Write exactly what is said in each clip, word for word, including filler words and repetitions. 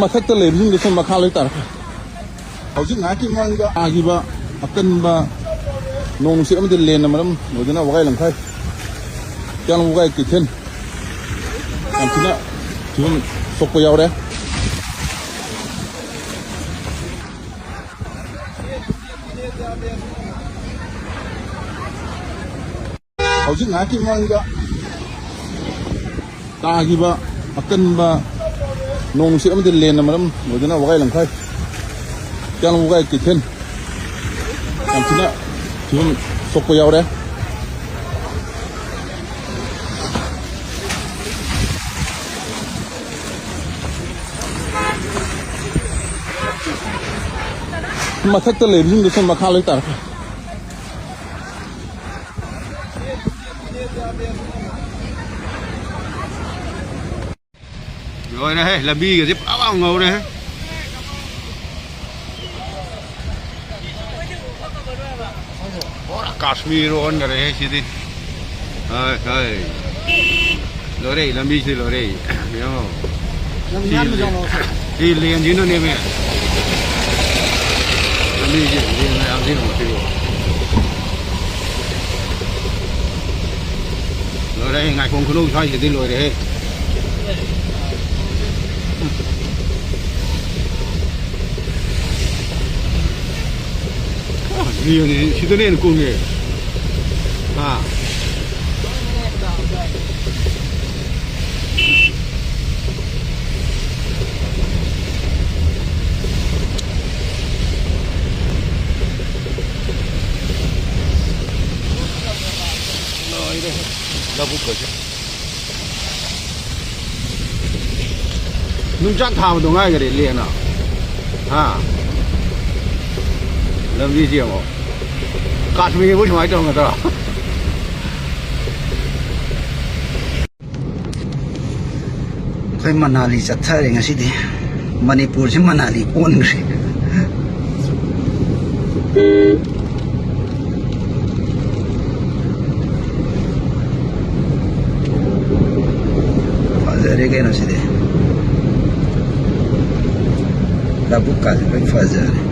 ꯃꯊꯛꯇ ꯂꯩꯕꯁꯤꯡꯗꯨꯁꯨ ꯃꯈꯥ ꯂꯣꯏ ꯇꯥꯔꯛꯈ꯭ꯔꯦ꯫ ꯍꯧꯖꯤꯛ ꯉꯥꯏꯍꯥꯛꯀꯤ ꯃꯃꯥꯡꯗ ꯇꯥꯈꯤꯕ ꯑꯀꯟꯕ ꯅꯣꯡ ꯅꯨꯡꯁꯤꯠ ꯑꯃꯗꯤ ꯂꯦꯟꯅ ꯃꯔꯝ ꯑꯣꯏꯗꯨꯅ ꯋꯥꯒꯥꯏ ꯂꯝꯈꯥꯏ, ꯀꯌꯥꯝ ꯋꯥꯒꯥꯏ ꯀꯩꯊꯦꯜ ꯌꯥꯝ ꯊꯤꯅ ꯐꯤꯕꯝ ꯁꯣꯛꯄ ꯌꯥꯎꯔꯦ꯫ ꯍꯧꯖꯤꯛ ꯉꯥꯏꯍꯥꯛꯀꯤ ꯃꯃꯥꯡꯗ ꯇꯥꯈꯤꯕ ꯑꯀꯟꯕ ꯅꯣꯡ ꯅꯨꯡꯁꯤꯠ ꯑꯃꯗꯤ ꯂꯦꯟꯅ ꯃꯔꯝ ꯑꯣꯏꯗꯨꯅ ꯋꯥꯒꯥꯏ ꯂꯝꯈꯥꯏ, ꯀꯌꯥꯝ ꯋꯥꯒꯥꯏ ꯀꯩꯊꯦꯜ ꯌꯥꯝ ꯊꯤꯅ ꯐꯤꯕꯝ ꯁꯣꯛꯄ ꯌꯥꯎꯔꯦ꯫ ꯃꯊꯛꯇ ꯂꯩꯕꯁꯤꯡꯗꯨꯁꯨ ꯃꯈꯥ ꯂꯣꯏ ꯇꯥꯔꯛꯈ꯭ꯔꯦ꯫ ꯂꯣꯏꯔꯦꯍꯦ, ꯂꯝꯕꯤꯒꯁꯦ ꯄꯨꯔꯥ ꯉꯧꯔꯦꯍꯦ꯫ ꯄꯨꯔꯥ ꯀꯥꯁꯃꯤꯔ ꯑꯣꯟꯈꯔꯦꯍꯦ ꯁꯤꯗꯤ꯫ ꯍꯣꯏ, ꯍꯣꯏ꯫ ꯂꯣꯏꯔꯦ, ꯂꯝꯕꯤꯁꯤ ꯂꯣꯏꯔꯦ꯫ ꯌꯦꯡꯉꯣ꯫ ꯁꯤ ꯂꯦꯟꯁꯤꯅꯅꯦꯃꯦ꯫ ꯂꯝꯕꯤꯁꯤ ꯂꯦꯟ ꯃꯌꯥꯝꯁꯤ ꯌꯦꯡꯉꯣ ꯁꯤꯕꯨ꯫ ꯂꯣꯏꯔꯦ, ꯉꯥꯏꯈꯣꯡ ꯈꯨꯅꯧ ꯁ꯭ꯋꯥꯏꯁꯤꯗꯤ ꯂꯣꯏꯔꯦꯍꯦ꯫ ꯂꯦꯟꯁꯤ ꯁꯤꯗꯅ ꯍꯦꯟꯅ ꯀꯨꯡꯉꯦ꯫ ꯍꯥ? ꯂꯣꯏꯔꯦ꯫ ꯂꯧꯕꯨꯛꯀꯁꯦ꯫ ꯅꯨꯡꯆꯥꯛ ꯊꯥꯕꯗꯣ ꯉꯥꯏꯈꯔꯦ ꯂꯦꯟꯅ꯫ ꯍꯥ? ꯂꯝꯕꯤꯁꯤ ꯌꯦꯡꯉꯣ꯫ ꯀꯥꯁꯃꯤꯔꯕꯨ ꯁꯨꯃꯥꯏꯅ ꯇꯧꯔꯝꯒꯗ꯭ꯔꯣ? ꯑꯩꯈꯣꯏ ꯃꯅꯥꯂꯤ ꯆꯠꯊꯔꯦ ꯉꯁꯤꯗꯤ꯫ ꯃꯅꯤꯄꯨꯔꯁꯤ ꯃꯅꯥꯂꯤ ꯑꯣꯟꯈ꯭ꯔꯦ꯫ ꯐꯖꯔꯦ ꯀꯩꯅꯣ ꯁꯤꯗꯤ꯫ ꯂꯧꯕꯨꯛꯀꯥꯁꯦ ꯂꯣꯏ ꯐꯖꯔꯦ꯫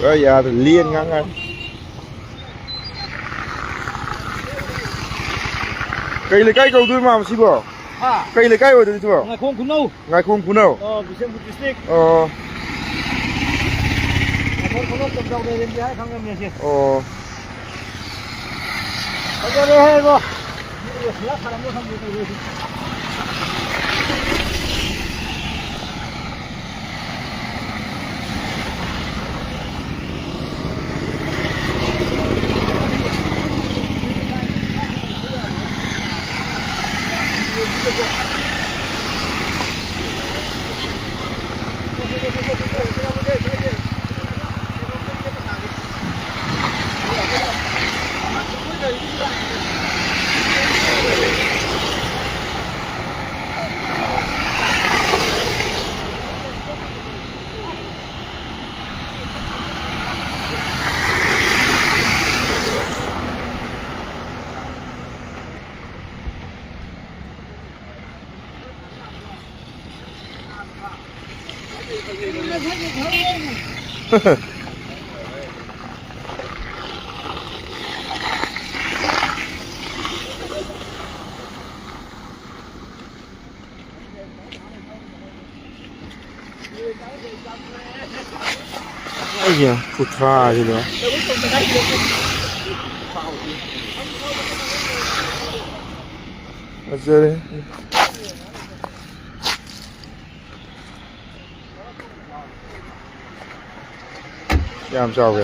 ꯑ, ꯌꯥꯗ꯭ꯔꯦ, ꯂꯦꯟ ꯉꯥꯡ ꯉꯥꯡ꯫ ꯀꯩ ꯂꯩꯀꯥꯏ ꯀꯧꯗꯣꯏ ꯃꯥ ꯃꯁꯤꯕꯣ? ꯍꯥ? ꯀꯩ ꯂꯩꯀꯥꯏ ꯑꯣꯏꯗꯣꯏꯅꯣ ꯁꯤꯕꯣ? ꯉꯥꯏꯈꯣꯡ ꯈꯨꯅꯧ꯫ ꯉꯥꯏꯈꯣꯡ ꯈꯨꯅꯧ? ꯑꯣ, ꯕꯤꯁꯦꯝꯄꯨꯔ district꯫ ꯑꯣ꯫ ꯉꯥꯏꯈꯣꯡ ꯈꯨꯅꯧ ꯇꯝꯖꯥꯎ ꯂꯩꯔꯦꯝꯕꯤ ꯍꯥꯏ ꯈꯪꯉꯝꯅꯦ ꯑꯁꯤ꯫ ꯑꯣ꯫ ꯐꯖꯔꯦꯍꯦ ꯏꯕꯣ꯫ ꯃꯤ ꯁꯤꯗ ꯊꯥꯔꯝꯕ꯭ꯔꯥ ꯈꯪꯗꯦ ꯇꯧꯔꯤꯁꯦ꯫ ꯑꯩꯒꯤ ꯀꯨꯟꯊ꯭ꯔꯥꯁꯤꯗ ꯐꯖꯔꯦ꯫ ꯌꯥꯝ ꯆꯥꯎꯋꯦ꯫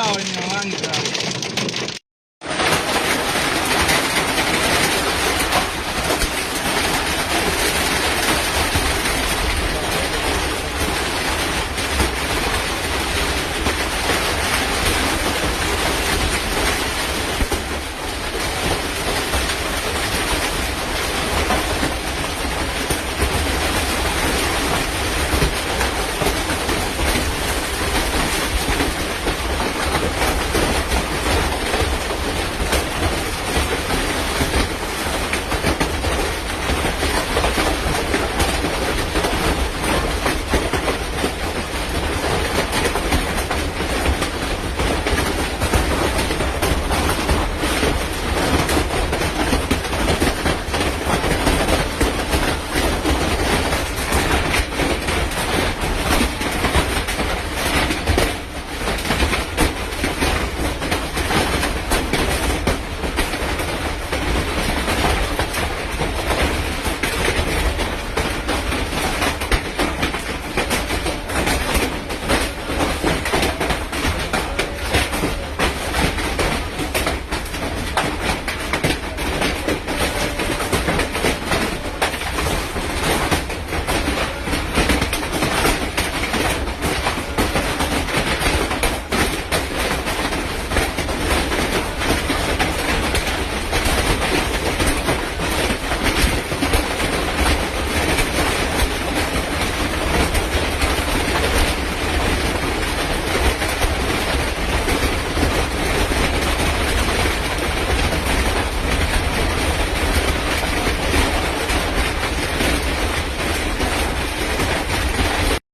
Coño,